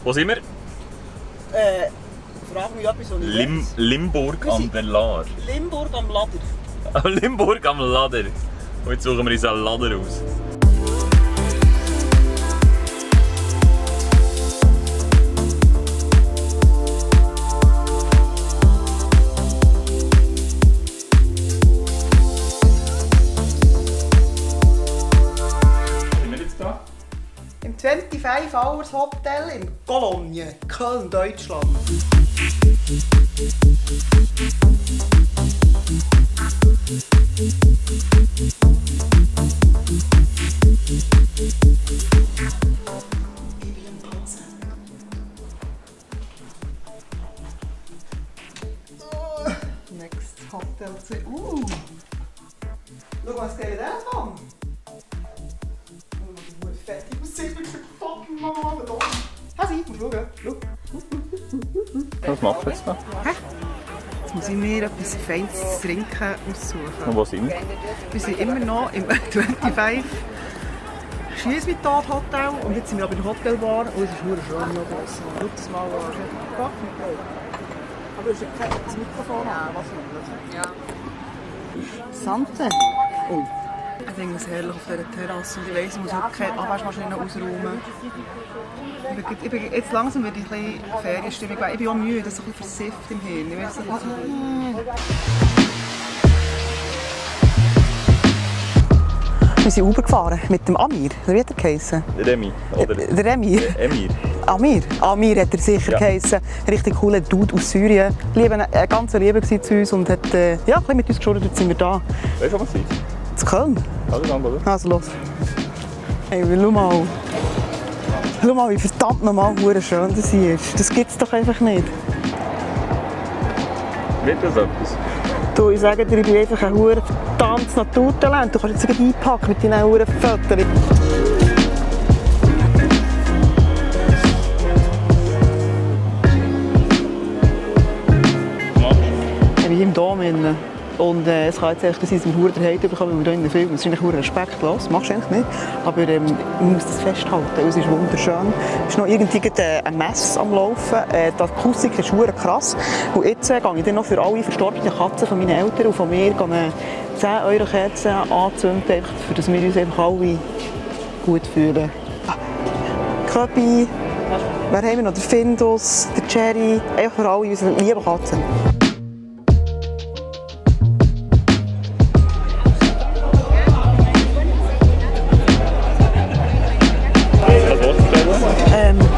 Wo sind wir? Frag mich etwas, was ich weiß. Limburg am der Laar. Limburg am Lader. Limburg am Lader. Und jetzt suchen wir uns einen Lader aus. Im 25 Hours Hotel in Cologne, Köln, Deutschland. Next Hotel 2. Schau, was geht da an? Fertig aussieht, wie fucking Mama da. Hasi, musst schauen. Schau. Was machst du jetzt da? Jetzt muss ich mir etwas Feines zu trinken aussuchen. Und wo sind wir? Wir sind immer noch im 25 Schiess-mit-Tod Hotel und jetzt sind wir aber in der Hotelbar und es ist nur schön noch draussen. Schau das mal an. Aber es ist kein Mikrofon an. Was ist das? Ja. Sante. Oh. Ich finde es herrlich auf dieser Terrasse und ich weiss, ich muss heute keine Abwaschmaschine ausräumen. Ich bin jetzt langsam wieder ein bisschen Ferienstimmung. Ich bin auch müde, das ist ein bisschen versifft im Hirn. Ich weiss nicht, wir sind Uber gefahren mit dem Amir, wie hat er geheissen? Remi, oder? Der Remi? Emir. Amir hat er sicher geheissen. Ein richtig cooler Dude aus Syrien. Ganz lieb zu uns und hat ein bisschen mit uns geschaut, jetzt sind wir da. Weißt du, was es ist? In Köln? Also dann, oder? Also los. Hey, schau mal. Schau mal, wie verdammt nochmal schön das hier ist. Das gibt es doch einfach nicht. Wird das etwas? Du, ich sage dir, ich bin einfach ein verdammtes Naturtalent. Du kannst jetzt einpacken mit deinen Fotos. Ich bin hier im Dom. Und es kann jetzt echt sein, dass wir den Hate bekommen, wenn wir hier in den Film. Das ist eigentlich respektlos, das machst du eigentlich nicht. Aber ich muss das festhalten, es ist wunderschön. Es ist noch irgendwie eine Messe am Laufen. Die Akustik ist verdammt krass. Und jetzt gehe ich dann noch für alle verstorbenen Katzen von meinen Eltern und von mir eine 10-Euro-Kerze anzünden, für dass wir uns einfach alle gut fühlen. Köbi, wer haben wir noch? Der Findus, der Cherry, einfach für alle unsere lieben Katzen.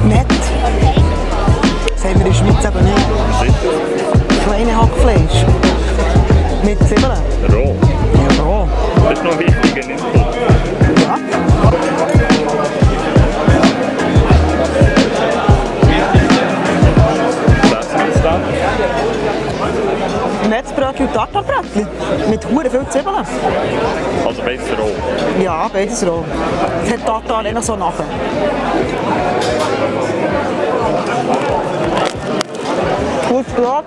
Nett. Das haben wir in der Schweiz eben nicht. Kleine Hackfleisch. Mit Zwiebeln. Roh. Ja, roh. Das ist noch wichtig, nicht? Ja. Was ist das? Netzbrötchen und Tartarbrettchen. Mit hure viel Zwiebeln. Also besser roh. Ja, beides roh. Das hat Tartar noch so nachher. Gutes Blatt.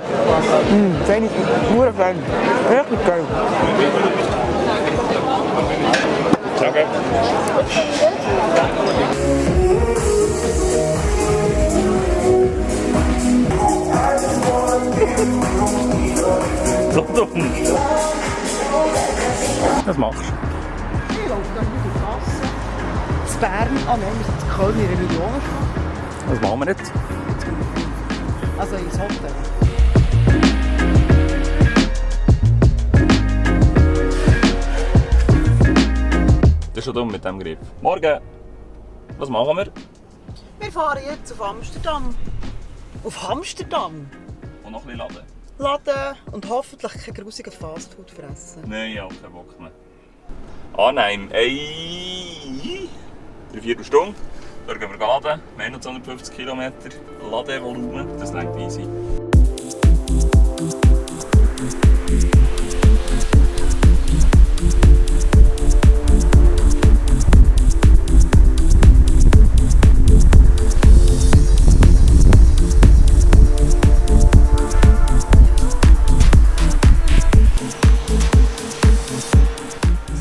Feine, hure fein. Richtig geil. Danke. London. Was machst du? Ich laufe da nicht in die Kasse. In Bern, nein, wir sind in Köln in einer Million. Was machen wir jetzt? Also ins Hotel. Das ist schon dumm mit dem Griff. Morgen! Was machen wir? Wir fahren jetzt auf Amsterdam. Auf Amsterdam? Und noch ein bisschen laden. Laden und hoffentlich kein grusiges Fastfood fressen. Nein, ich habe keinen Bock mehr. Anheim, ey! 3/4 Stunde. Da gehen wir laden. Wir haben noch 250 km Ladevolumen. Das reicht easy.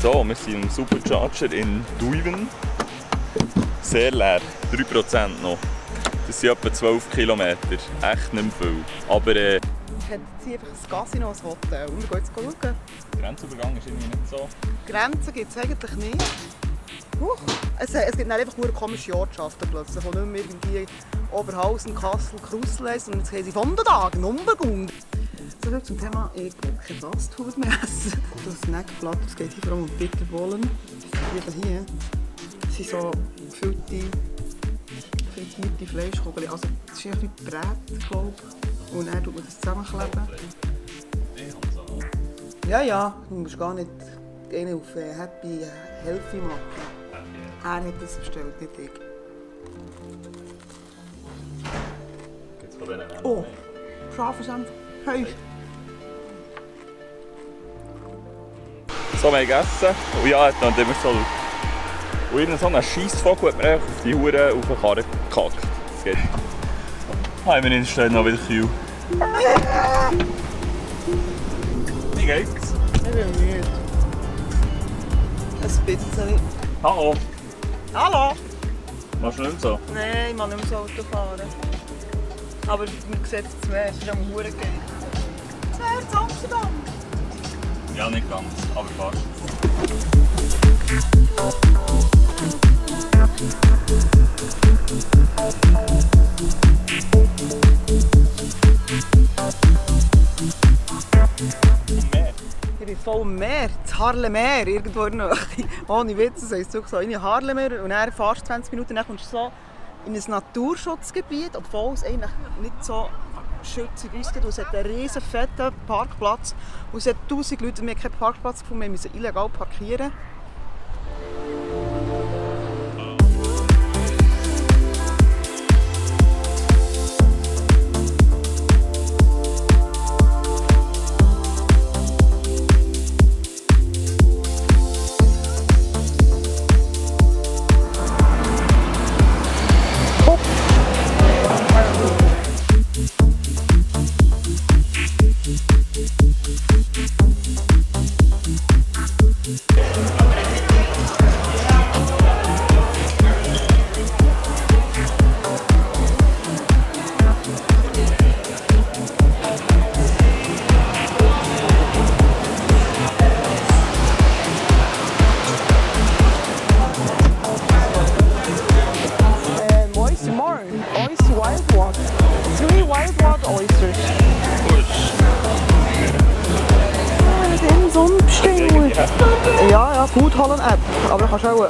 So, wir sind im Supercharger in Duiven. Sehr leer, 3% noch. Das sind etwa 12 Kilometer. Echt nicht mehr viel. Aber Ich hätte jetzt einfach ein Casino, ein Hotel. Und wir gehen jetzt schauen. der Grenzübergang ist irgendwie nicht so. Grenzen gibt es eigentlich nicht. Es gibt dann einfach nur komische Ortschaften plötzlich. Und nicht mehr irgendwie Oberhausen, Kassel, Krussel heisst. Und jetzt haben sie von den Tagen Umbegrund. So viel zum Thema, ich will kein Fastfood mehr essen. Das Snackblatt, es geht hier vor allem um Bitterbollen. Die hier sind so frittierte Fleischkugeln. Also das ist ein bisschen Brät, glaube ich. Und dann tut man das zusammenkleben. Ja, du musst gar nicht einen auf Happy Healthy machen. Er hat das bestellt, nicht ich. Oh, Schafensenf. Hey. So, wir haben gegessen. Und ja, dann haben wir so... Und irgendein so ein Scheissvogel hat mir auf die Hure auf den Karren gekackt. Das geht. Haben wir nicht noch wieder Kühe. Wie geht's? Ich bin müde. Ein bisschen. Hallo. Hallo? Machst du nicht so? Nein, ich kann nicht mehr so Auto fahren. Aber man sieht es mehr, es ist am Huren geht. Das wäre zu Amsterdam. Ja, nicht ganz, aber fast. Ich bin voll im Meer, das Haarlemmeer, irgendwo in der Nähe. Ohne Witz, das heisst so in Haarlemmeer und dann fährst du 20 Minuten, dann kommst du so in ein Naturschutzgebiet, obwohl es eigentlich nicht so schützig ausgeht. Es hat einen riesen fetten Parkplatz und es hat 1000 Leute, wir haben keinen Parkplatz gefunden, wir müssen illegal parkieren. Ja, Foodhallen-App. Aber du kannst auch...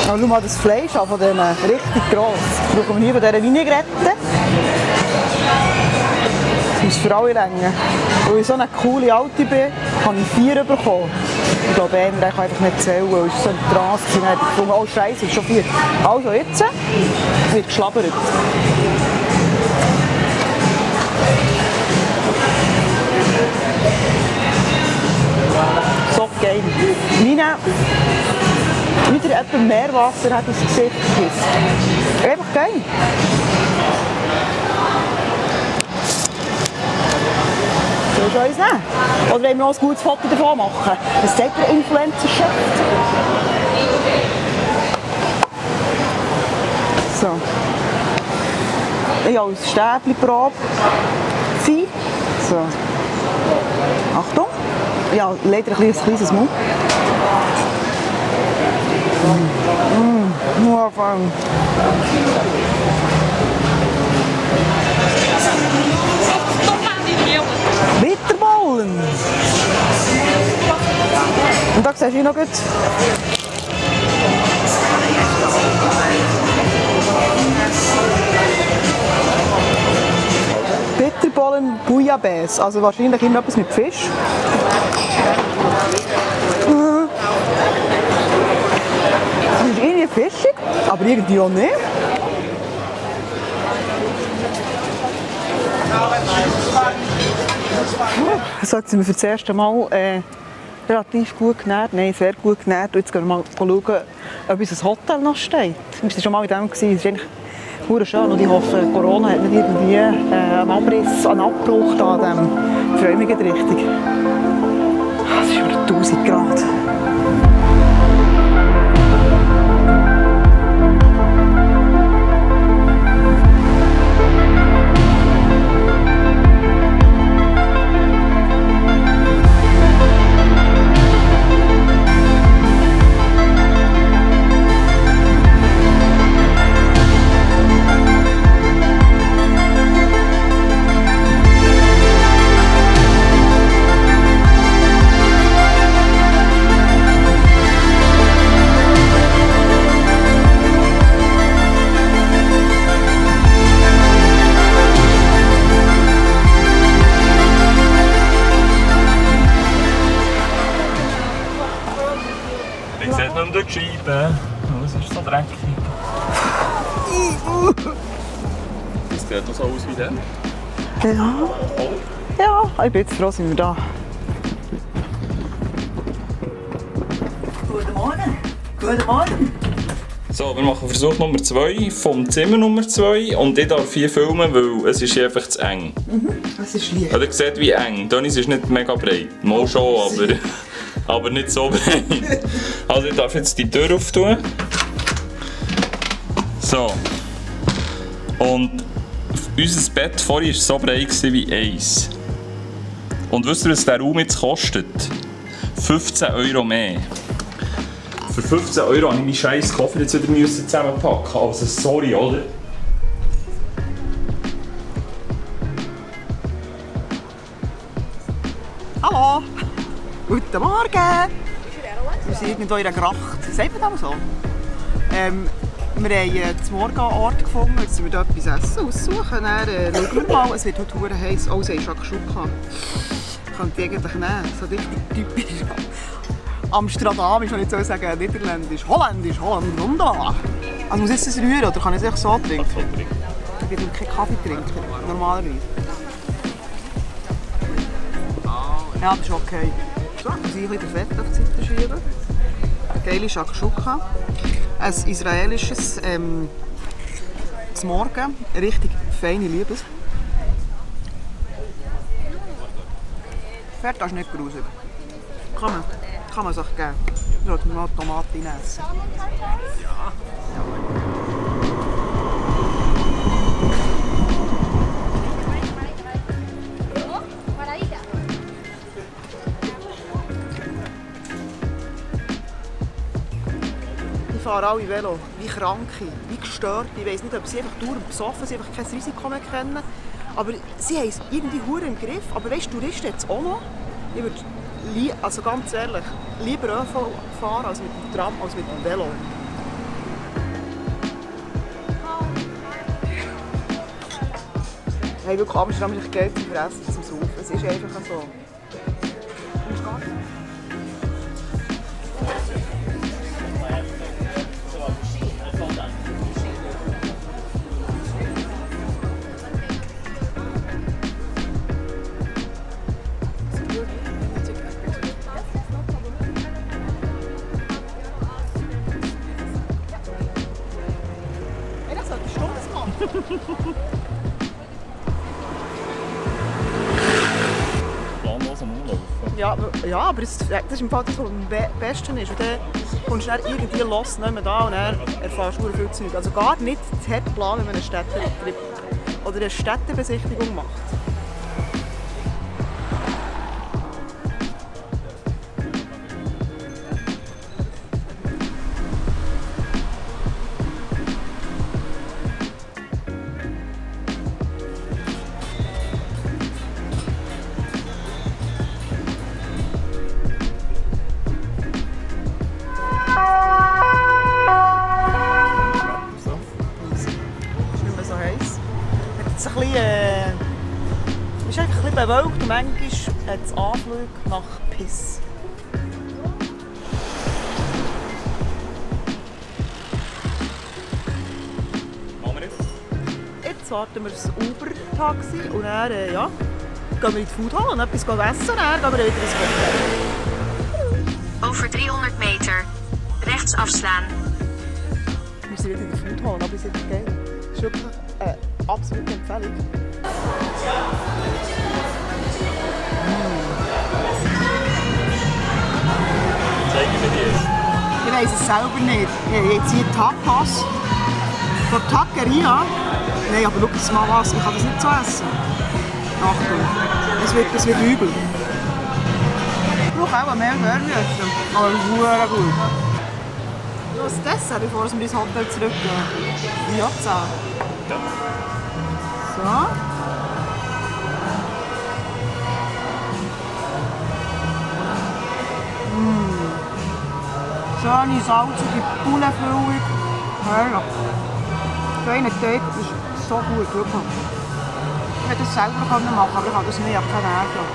Aber schau mal das Fleisch an von denen. Richtig gross. Brauchen wir hier von dieser Vinaigrette. Das muss für alle länger. Weil ich so eine coole Alte bin, habe ich 4 bekommen. Ich glaube, einer kann einfach nicht zählen, weil es so ein Trance war. Dann habe ich gefunden, oh Scheiße, es ist schon 4. Also jetzt wird geschlabbert. So geil. Wieder etwas Meerwasser hat ins Gesicht gekisst. Einfach geil. Sollst du uns nehmen? Oder wollen wir noch ein gutes Foto davon machen? Das zeigt der Influencer-Chef. So. Ich habe ein Stäbchen Probe. So. Achtung. Ja, leider ein kleines Mund. Nur anfangen. Bitterbollen. Und da siehst du noch gut. Bitterbollen Bouillabaisse, also wahrscheinlich irgendetwas mit Fisch. Das ist irgendwie fischig, aber irgendwie auch nicht. So, jetzt sind wir für das erste Mal relativ gut genährt, nein, sehr gut genährt. Und jetzt gehen wir mal schauen, ob unser Hotel noch steht. Wir waren schon mal in dem, es ist eigentlich sehr schön und ich hoffe, Corona hat nicht irgendwie einen Abriss, einen Abbruch da an dem. Ich freue mich richtig. Es ist über 1000 Grad. es ist so dreckig. Das sieht noch so aus wie der. Ja. Ja, ich bin jetzt froh, sind wir da. Guten Morgen. Guten Morgen. So, wir machen Versuch Nummer 2 vom Zimmer Nummer 2 und ich darf hier filmen, weil es ist hier einfach zu eng. Es ist lieb. Ihr seht, wie eng. Donis ist nicht mega breit. Mal schon, aber nicht so breit. Also ich darf jetzt die Tür auftun. So. Und unser Bett vorhin war so breit wie eins. Und wisst ihr, was der Raum jetzt kostet? 15 € mehr. Für 15 € musste ich meinen scheiß Koffer jetzt wieder zusammenpacken. Also sorry, oder? Hallo. Guten Morgen. Wir sind irgendwo in einer Gracht. Sagt man das so? Wir haben zum Morgen einen Ort gefunden. Jetzt müssen wir hier etwas essen aussuchen. Dann schauen wir mal. Es wird heute verdammt heiß. Oh, sie haben Shakshuka. Könnte ich eigentlich nehmen. So richtig typisch. Amsterdam ist noch nicht so sagen, Niederländisch. Holländisch, Holland, wunderbar. Also muss ich es rühren oder kann ich es einfach so trinken? Ich bin keinen Kaffee trinken, normalerweise. Ja, das ist okay. So, ich muss ein bisschen Fett auf die Seite schieben. Geile Shakshuka. Ein israelisches zum Morgen. Richtig feine Liebes. Fett ist nicht grusig. Kann man sich geben. Ich sollte mal Tomaten essen. Ja. Die fahren alle Velo, wie Kranke, wie gestört. Ich weiss nicht, ob sie einfach besoffen sind, einfach kein Risiko mehr kennen. Aber sie haben es irgendwie hure im Griff. Aber weißt du, Touristen jetzt auch noch? Ich würde, also ganz ehrlich, lieber ÖV fahren als mit dem Tram, als mit dem Velo. Hey, wirklich, Amsterdam ist Geld zum Fressen, zum Saufen. Es ist einfach so. Planlos am Umlaufen. Ja, aber das ist im Fall das, was am besten ist. Und dann kommst du dann irgendwie los, nicht mehr da und dann erfährst du viel Zeug. Also gar nicht zu hart planen, wenn man einen Städtetrip oder eine Städtebesichtigung macht. Es ist einfach ein bisschen bewölkt und manchmal hat es Anflüge nach Piss. Machen wir jetzt? Jetzt warten wir das Uber-Taxi und dann gehen wir in die Foodhall und etwas essen und dann gehen wir wieder ins Hotel. Over 300 meter. Rechts afslaan. Wir sind wieder in der Foodhall, aber es ist geil. Das ist wirklich eine absolute Empfehlung. Zeig mir die. Ich weiss es selber nicht. Ich habe jetzt hier Tapas von Taqueria. Nein, aber schau jetzt mal was, ich kann das nicht so essen. Achtung, es wird übel. Ich brauche auch mehr Wärmwürste, aber verdammt gut. Noch ein Dessert, bevor wir ins Hotel zurückgehen. Ja, so. Schöne, salzige Pouletfüllung. Herrlich. Feiner Teig, das ist so gut, wirklich. Ich hätte das selber machen können, aber ich habe das nicht, ich habe keine Nerven.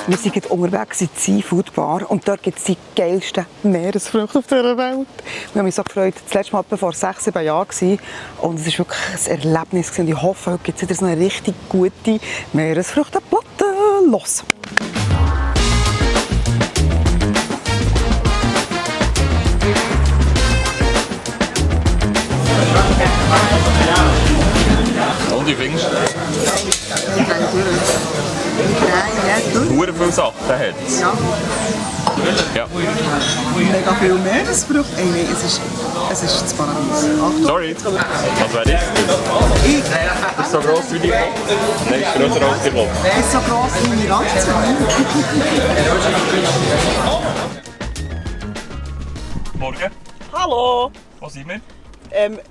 Wir sind jetzt unterwegs in die Seafood Bar und dort gibt es die geilsten Meeresfrüchte auf dieser Welt. Wir haben uns so gefreut. Das letzte Mal etwa vor 6, 7 Jahren und es war wirklich ein Erlebnis. Und ich hoffe, heute gibt es wieder so eine richtig gute Meeresfrüchteplatte. Los! Und wie findest du das? Hure viele Sachen hat es. Ja. Ja. Mega viel Meeresfrüchte. Ey, nein, es ist das Paradies. Achtung. Sorry. Was wäre das? Ist so gross wie die Kopf? Nein, ist grösser als die Kopf. Ist so gross wie meine Ranze. Morgen. Hallo! Wo sind wir?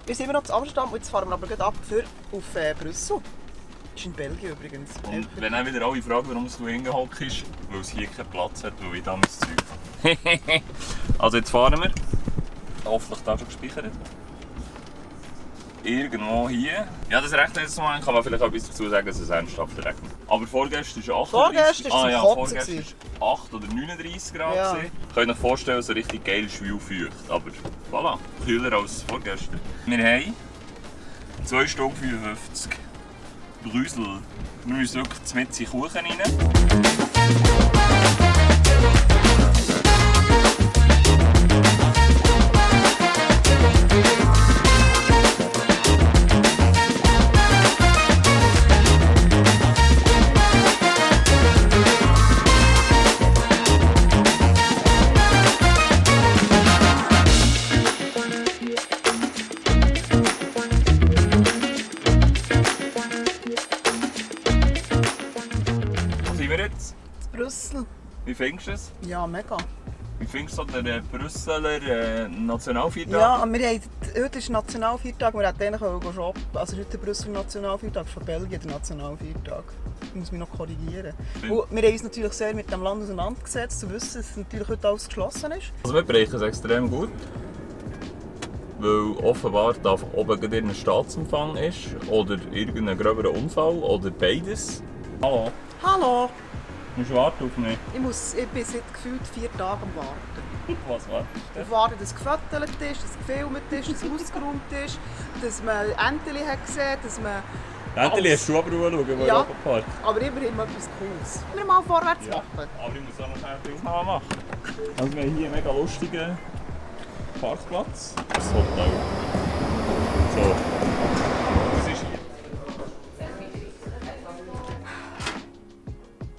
Wir sind immer noch zu Amsterdam und jetzt fahren wir aber gleich ab auf Brüssel. Das ist in Belgien übrigens. Und wenn dann wieder alle fragen, warum du hingehockst, weil es hier keinen Platz hat, weil ich da mein Zeug. Also jetzt fahren wir. Hoffentlich da schon gespeichert. Irgendwo hier. Ja, das rechnet jetzt mal, kann man vielleicht etwas dazu sagen, dass es ernsthaft regnet. Aber vorgestern war es 38 Vorgestern war es vorgestern war 8 oder 39 Grad. Ja. Könnt ihr euch vorstellen, so richtig geil schwülfeucht. Aber voilà, kühler als vorgestern. Wir haben 2 Stunden 55 Brüssel. Wir müssen wirklich mit in den Kuchen rein. Wo sind wir jetzt? Brüssel. Wie findest du es? Ja, mega. Wie findest du so den Brüsseler Nationalfeiertag? Ja, wir haben, heute ist Nationalfeiertag, wir hätten eigentlich shoppen. Also heute Brüssel Nationalfeiertag, von Belgien der Nationalfeiertag. Ich muss mich noch korrigieren. Und wir haben uns natürlich sehr mit dem Land auseinandergesetzt, zu wissen, dass natürlich heute alles geschlossen ist. Also wir brechen es extrem gut. Weil offenbar darf oben gerade ein Staatsempfang ist oder irgendein gröberer Unfall oder beides. Hallo, Hallo! du musst warten auf mich. Ich bin seit gefühlt 4 Tagen am Warten. Was wartest Ich warte, dass gefotogt ist, dass gefilmt ist, dass ausgeräumt ist, dass man Entchen hat gesehen, dass man... Endlich hast du aber schauen, wo Ja. Europapark. Aber immerhin etwas Cooles. Wir mal vorwärts Ja, machen. aber ich muss auch noch schnell die Aufnahme machen. Also wir haben hier einen mega lustigen Parkplatz. Das Hotel. So. Was ist hier?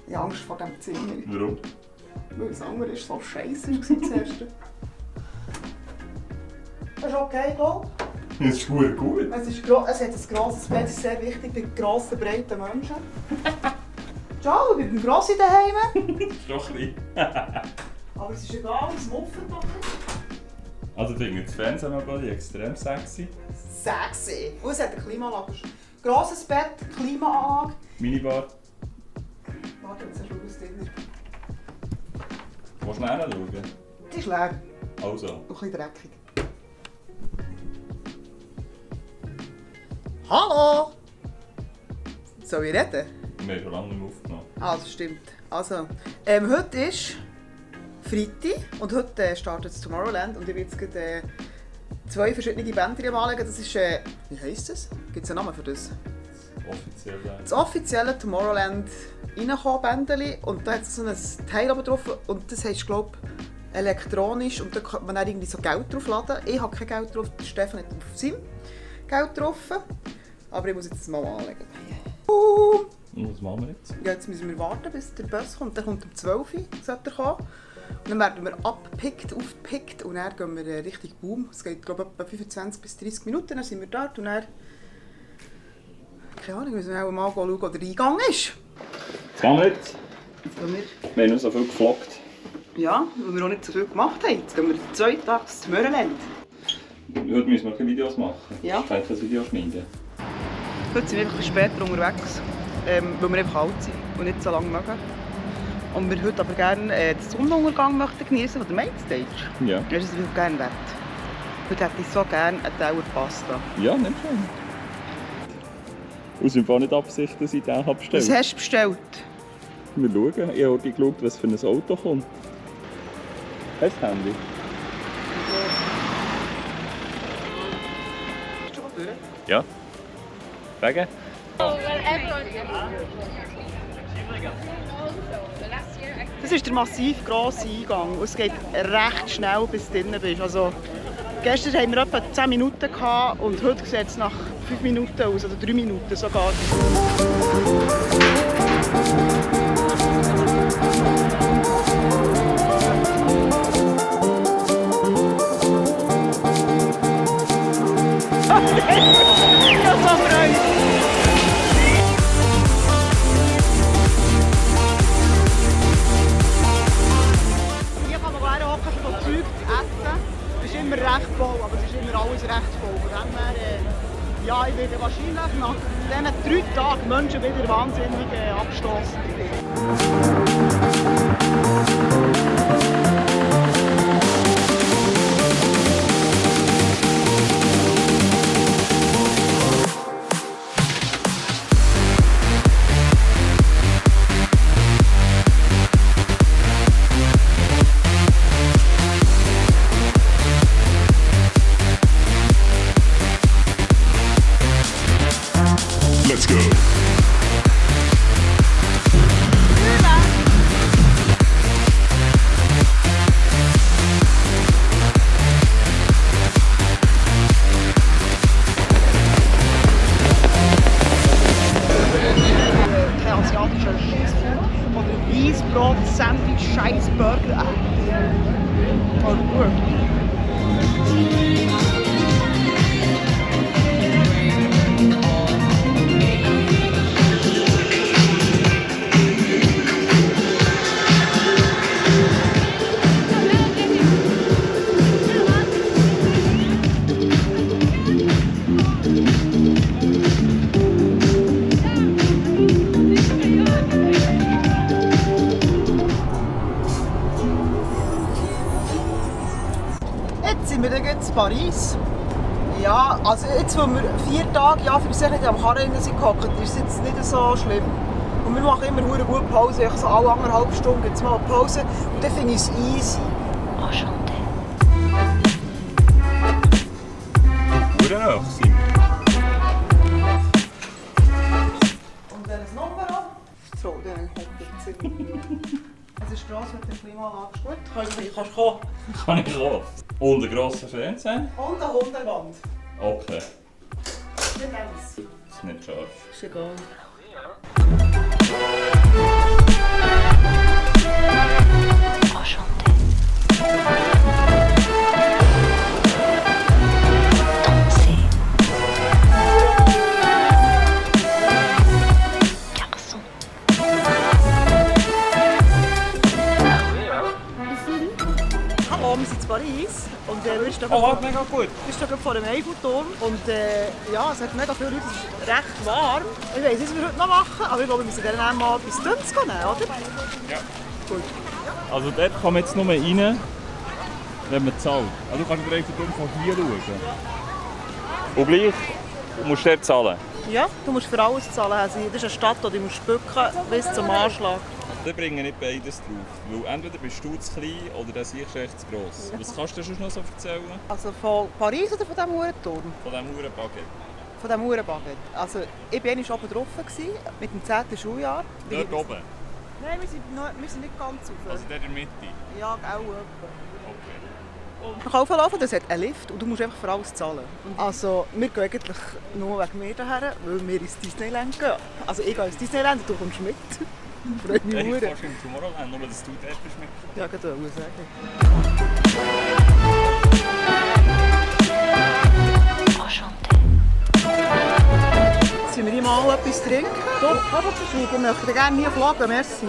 Ich habe Angst vor diesem Zimmer. Warum? Weil das andere ist so scheiße das erste. Das ist okay, glaube Das ist gut. Es hat ein grosses Bett, das ist sehr wichtig bei grossen, breiten Menschen. Ciao, ich bin beim Grossi daheim. Das ist doch klein. Aber es ist egal, es muffelt doch nicht. Also ich finde das Fernsehmöbel extrem sexy. Sexy. Und es hat eine Klimaanlage. Grosses Bett, Klimaanlage. Minibar. Warte, jetzt hast du was drin. Willst du näher schauen? Die ist leer. Also. Und ein bisschen dreckig. Hallo! Soll ich reden? Wir haben schon lange nicht mehr aufgenommen. Ah, das stimmt. Also, heute ist Freitag und heute startet das Tomorrowland und ich will jetzt gerade 2 verschiedene Bänder anlegen. Das ist, wie heisst das? Gibt es einen Namen für das? Offiziell. Das offizielle Tomorrowland Bändeli und da hat es so ein Teil oben drauf und das heisst, glaube ich, elektronisch und da kann man dann irgendwie so Geld drauf laden. Ich habe kein Geld drauf, der Stefan hat auf seinem Geld drauf. Aber ich muss jetzt das mal anlegen. Und was machen wir jetzt? Ja, jetzt müssen wir warten, bis der Bus kommt. Der kommt um 12 Uhr, sollte er kommen. Und dann werden wir aufgepickt und dann gehen wir Richtung Boom. Es geht, glaube ich, etwa 25 bis 30 Minuten, dann sind wir dort und dann... Keine Ahnung, müssen wir auch mal schauen, wo der Eingang ist. Jetzt gehen wir jetzt. Jetzt gehen Wir haben noch so viel gefloggt. ja, weil wir auch nicht so viel gemacht haben. Jetzt gehen wir 2 Tage zum Möhrenland. Heute müssen wir keine Videos machen. Ja. Ich kann kein Video schneiden. Heute sind wir einfach später unterwegs, weil wir einfach alt sind und nicht so lange mögen. Und wir heute aber gerne den Sonnenuntergang möchten genießen von der Mainstage. Ja. Das ist es gerne wert. Heute hätte ich so gerne einen Teller Pasta. Ja, nicht schön. Aus dem Fall nicht Absicht, dass ich den habe bestellt. Was hast du bestellt? Wir schauen. Ich habe geschaut, was für ein Auto kommt. Hast du das Handy? Ja. Wegen? Das ist der massiv grosse Eingang. Es geht recht schnell, bis du drin bist. Also, gestern hatten wir etwa 10 Minuten gehabt, und heute sieht es nach 5 Minuten aus, oder 3 Minuten sogar. Ich habe so Freude. Hier kann man gerne hocken, so Zeug essen. Es ist immer recht voll, aber es ist immer alles recht voll. Von dem her, ja, ich werde wahrscheinlich nach diesen 3 Tagen Menschen wieder wahnsinnig abstoßen. Let's go. Kein asiatischer Scheißfood oder Weissbrot, Sandwich, Scheiß, Burger. Oh, gut. Jetzt sind wir dann in Paris. Ja, also jetzt, wo wir 4 Tage ja, für sich nicht am Karren sind gehockt, ist es jetzt nicht so schlimm. Und wir machen immer eine gute Pause. So alle 1,5 Stunden gibt es mal eine Pause. Und dann finde ich es easy. Enchanté. Oder noch, Simon? Und dann ein Nummer. So, dann kommt jetzt. Es ist gross mit der Klimaanlage. Ist gut, kannst du kommen. Kann ich kommen? Und einen grossen Fernseher? Und eine Hundewand. Okay. Wir nehmen es. Das ist nicht scharf. Ist egal. Enchanté. Danser. Garçon. Hallo, wir sind in Paris. Und wir stehen Mega gut. vor dem Eiffelturm. Und ja, es hat mega viele Leute, es ist recht warm. Ich weiss nicht, was wir heute noch machen, aber ich glaube, wir müssen dann mal etwas Dünnes nehmen, oder? Ja. Gut. Also dort kann man jetzt nur rein, wenn man zahlt. Also du kannst den Eiffelturm von hier schauen. Und gleich musst du dort zahlen. Ja, du musst für alles zahlen. Also, das ist eine Stadt, wo du musst bücken bis zum Anschlag. Wir bringen nicht beides drauf. Weil entweder bist du zu klein oder das hier ist echt zu gross. Was kannst du sonst noch so erzählen? Also von Paris oder von diesem Uhrenturm? Von diesem Uhrenbaguette. Von diesem Uhrenbaguette. Also ich war einmal oben drauf mit dem 10. Schuljahr. Dort oben? Nein, wir sind nicht ganz rauf. Also dort in der Mitte? Ja, auch etwa. Okay. Und man kann rauflaufen, das hat einen Lift und du musst einfach für alles zahlen. Also wir gehen eigentlich nur wegen mir daher, weil wir ins Disneyland gehen. Also ich gehe ins Disneyland und du kommst mit. Freue mich Ich sehr. fahre im Tomorrowland, nur dass du dort bist mit. Ja, gerade muss ich sagen. Enchanté. Sollen wir hier mal etwas trinken? Doch, ich möchte gerne nie flaggen, merci.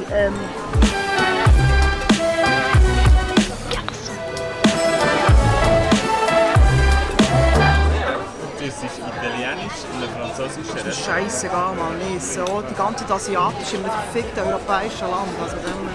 Das ist italienisch und französisch. Das ist scheissegal, Mann. Nee, so die ganze asiatische in einem verfickten europäischen Land. Also dem,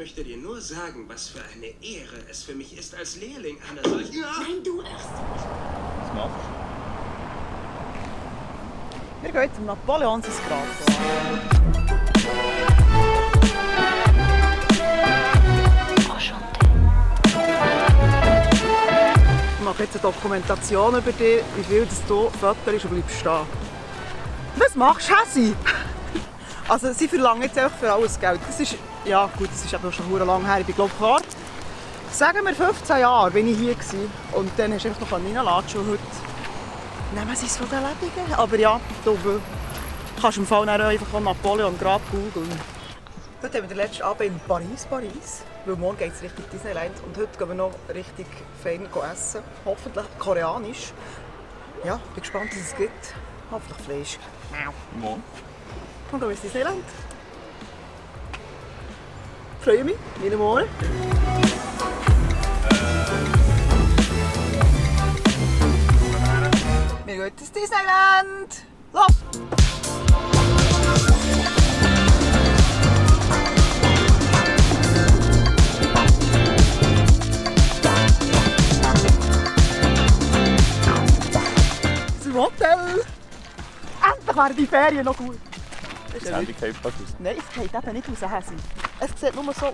möchte dir nur sagen, was für eine Ehre es für mich ist, als Lehrling einer solchen... Nein, du erst. Was machst Wir gehen jetzt zum Napoleon ins Grab. Enchanté. Ich mache jetzt eine Dokumentation über dich, wie viel das du Fotos und bleibst stehen. Was machst du, Häsi? Also, sie verlangen jetzt einfach für alles Geld. Das ist, ja gut, das ist eben schon sehr lange her. Ich bin glaube ich vor, sagen wir 15 Jahren bin ich hier gewesen. Und dann hast du einfach noch reinlatschen und heute nehmen sie es von den Lebenden. Aber ja, du kannst im Fall einfach von Napoleon Grab googeln. Heute haben wir den letzten Abend in Paris. Weil morgen geht es Richtung Disneyland. Und heute gehen wir noch richtig fein essen. Hoffentlich koreanisch. Ja, bin gespannt, was es gibt. Hoffentlich Fleisch. du? Morgen. Dann gehen wir ins Disneyland. Freue mich, meine Morgen. Wir gehen ins Disneyland! Los! Das Hotel! Endlich wären die Ferien noch gut! Das Handy geht fast raus. Nein, es geht eben nicht raus, Häsi. Es sieht nur so aus.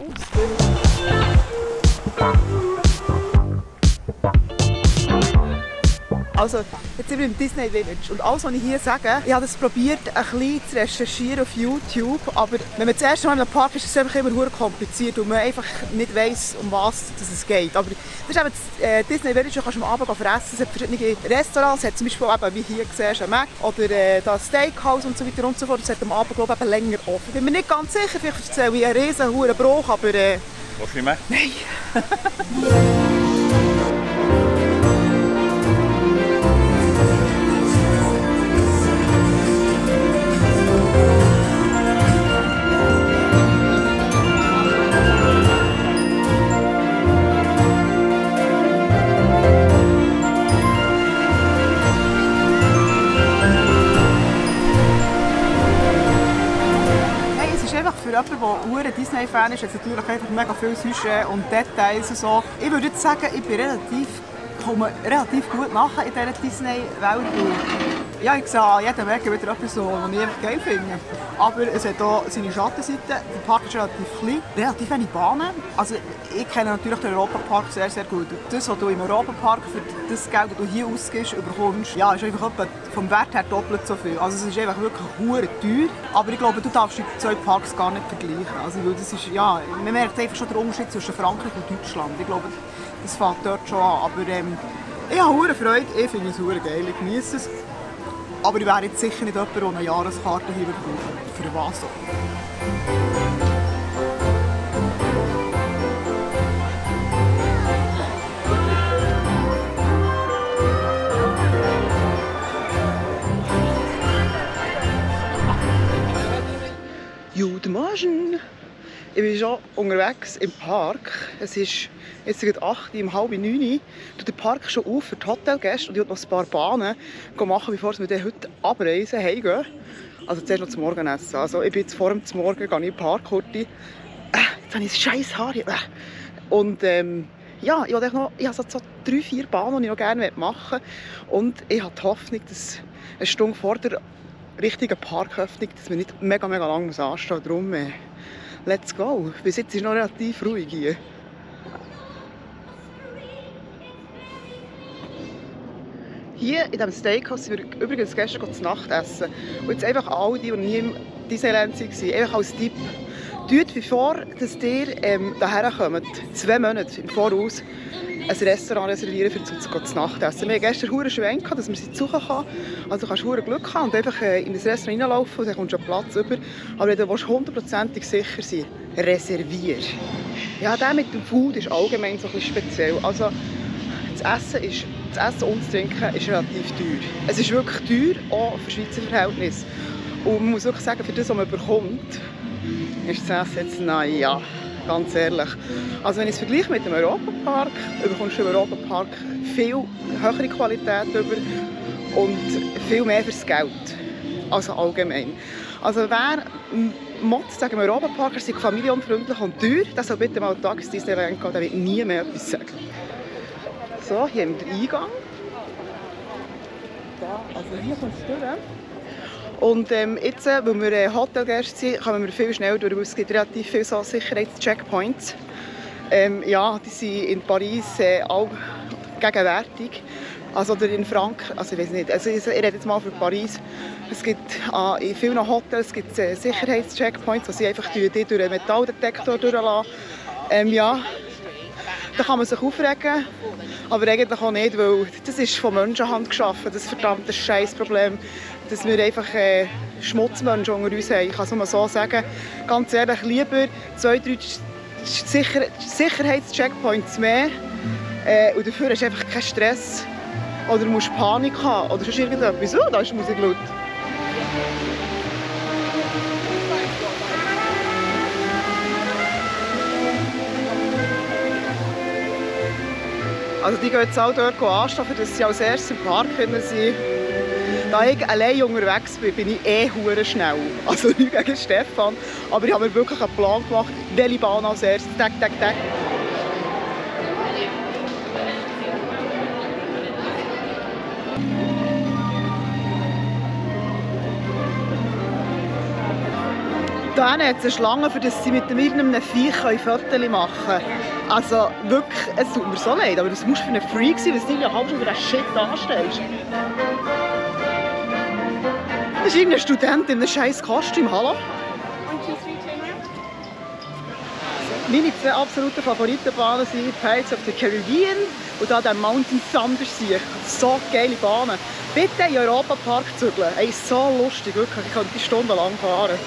Also, jetzt sind wir im Disney Village. Und alles, was ich hier sage, ich habe es probiert, ein bisschen zu recherchieren auf YouTube. Aber wenn man das erste Mal in einem Park ist, ist es einfach immer sehr kompliziert und man einfach nicht weiss, um was es geht. Aber das ist eben das Disney Village, da kannst du am Abend fressen. Es hat verschiedene Restaurants, es hat zum Beispiel eben, wie hier siehst, ein Mac oder das Steakhouse und so weiter und so fort. Das hat am Abend, glaube ich, eben länger offen. Ich bin mir nicht ganz sicher, vielleicht erzähle ich einen riesen Bruch, aber... Willst du nicht mehr? Nein! Für jemanden, der ein Disney-Fan ist, hat es natürlich einfach mega viel Sujet und Details und so. Ich würde jetzt sagen, ich komme relativ gut nach in dieser Disney-Welt. Ja, ich sehe an jedem Weg wieder etwas, was ich einfach geil finde. Aber es hat auch seine Schattenseite. Der Park ist relativ klein, relativ wenig Bahnen. Also ich kenne natürlich den Europapark sehr, sehr gut. Das, was du im Europapark für das Geld, das du hier ausgibst, bekommst, ja, ist einfach vom Wert her doppelt so viel. Also es ist einfach wirklich hure teuer. Aber ich glaube, du darfst die zwei Parks gar nicht vergleichen. Also, weil das ist, ja, man merkt einfach schon den Unterschied zwischen Frankreich und Deutschland. Ich glaube, das fängt dort schon an. Aber ich habe hure Freude, ich finde es hure geil, ich genieße es. Aber ich wäre jetzt sicher nicht jemand, der eine Jahreskarte hier braucht. Für was auch? Guten Morgen! Ich bin schon unterwegs im Park. Es ist jetzt 8 Uhr, um 8:30 Uhr. Der Park schon auf für die Hotelgäste und ich wollte noch ein paar Bahnen machen, bevor wir dann heute abreisen, heimgehen. Also zuerst noch zum Morgenessen. Also ich bin jetzt vor dem Morgen gehe ich in den Park. Jetzt habe ich ein scheiß Haar. Und ja, ich habe so 3-4 Bahnen, die ich noch gerne machen möchte. Und ich habe die Hoffnung, dass eine Stunde vor der richtigen Parköffnung, dass wir nicht mega lang anstehen muss. Darum, let's go. Bis jetzt ist es noch relativ ruhig hier. Hier in diesem Steakhouse sind wir übrigens gestern zu Nacht essen. Und jetzt einfach alle, die nie im Disneyland waren, einfach als Tipp. Tut, bevor ihr hierher kommt, 2 Monate im Voraus, ein Restaurant reservieren für zu Nacht essen. Wir hatten gestern einen Schwenk, dass man sie suchen kann. Also du kannst Glück haben und einfach in das Restaurant reinlaufen und dann kommst du einen Platz über. Aber wenn du 100%ig sicher sein willst, reservier. Ja, der mit dem Food ist allgemein so ein bisschen speziell. Also das Essen und das Trinken ist relativ teuer. Es ist wirklich teuer, auch für Schweizer Verhältnisse. Und man muss wirklich sagen, für das, was man bekommt, ist das Essen jetzt, naja, ganz ehrlich. Also wenn ich es vergleiche mit dem Europapark, bekommst du im Europapark viel höhere Qualität über und viel mehr fürs Geld. Also allgemein. Also wer Mod sagen wir Europaparker sind familienunfreundlich und teuer, das soll bitte mal Tag ins Disneyland gehen, der wird nie mehr etwas sagen. So, hier haben wir den Eingang. Da, also hier kommst du durch. Und jetzt, weil wir Hotelgäste sind, kommen wir viel schneller durch, weil es gibt relativ viele so Sicherheitscheckpoints. Ja, die sind in Paris auch gegenwärtig. Also oder in Frankreich, also ich weiß nicht, also ich rede jetzt mal für Paris. Es gibt in vielen Hotels gibt es Sicherheitscheckpoints, wo sie einfach die durch den Metalldetektor durchlassen. Ja, da kann man sich aufregen, aber eigentlich auch nicht, weil das ist von Menschenhand geschaffen, das verdammte Scheißproblem, dass wir einfach Schmutzmenschen unter uns haben. Ich kann es nur so sagen, ganz ehrlich, lieber 2, 3 Sicherheitscheckpoints mehr und dafür hast du einfach keinen Stress. Oder du musst Panik haben oder sonst irgendetwas. Oh, da ist Musik laut. Also die gehen jetzt auch dort anstaffen, dass sie als erstes im Park sind. Da ich allein unterwegs bin, bin ich hure schnell. Also nicht gegen Stefan, aber ich habe mir wirklich einen Plan gemacht, welche Bahn als erstes. Tack, tack, tack. Da hat es eine Schlange, für das sie mit irgendeinem Viech Fotos machen können. Also wirklich, es tut mir so leid, aber das musst für einen Freak sein, weil du eine halbe Stunde für diesen Shit anstellst. Das ist irgendein Student in einem scheiß Kostüm, hallo? Meine 2 absoluten Favoritenbahnen sind Pirates of the Caribbean und da der Mountain Thunder See. So geile Bahnen. Bitte in Europapark zügeln. Ey, so lustig, wirklich. Ich könnte stundenlang fahren.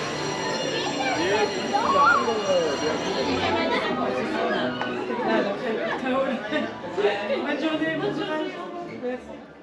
Bonne journée.